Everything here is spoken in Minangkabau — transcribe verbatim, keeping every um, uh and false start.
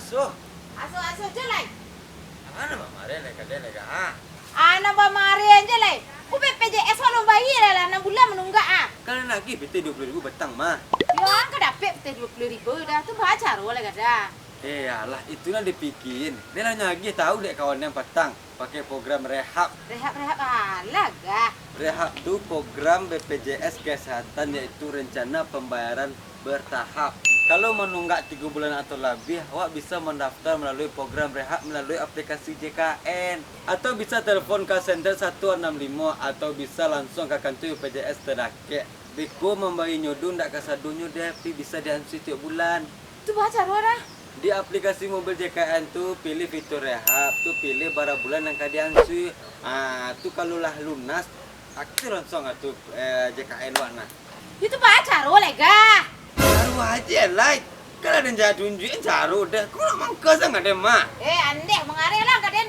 Asuh. Asuh, asuh jo lai. Anak bamarian lai kalian lai, ah. Anak bamarian jo lai. Ku B P J S wak alun bayia lah, lah anam bulan manunggak, ah. Kan nagih pitih duo puluah ribu batang mah. Yo, ang ka dapek pitih duo puluah ribu dah. Tu baa caro lai, Gadang? Eh, alah, itu nan dipikian. Dek lah nagih tahu dek kawan yang patang. Pakai program rehab. Rehab, rehab alah, Gah. Rehab tu program B P J S Kesehatan, yaitu rencana pembayaran bertahap. Kalau manunggak tigo bulan atau labiah, awak bisa mandaftar malalui program rehab malalui aplikasi J K N. Atau bisa telepon call center satu anam limo, atau bisa lansuang ka kantua B P J S tadakek. Beko mambayinyo tu ndak kasadonyo, tapi bisa diansui tiok bulan. Tu baa caro dah? Di aplikasi mobil J K N tu, pilih fitur rehab, tu pilih bara bulan nan ka diansui. Ah, tu kalau lah lunas, aktif lansuang tu, eh, J K N wak nah. Itu baa caro lai, Gah? Caro aja, lai. Kan ado nan jan tunjuakan caro dah. Kau nak mangko sangaik deh, mah. Eh, andeh mangareh lah, Gadang.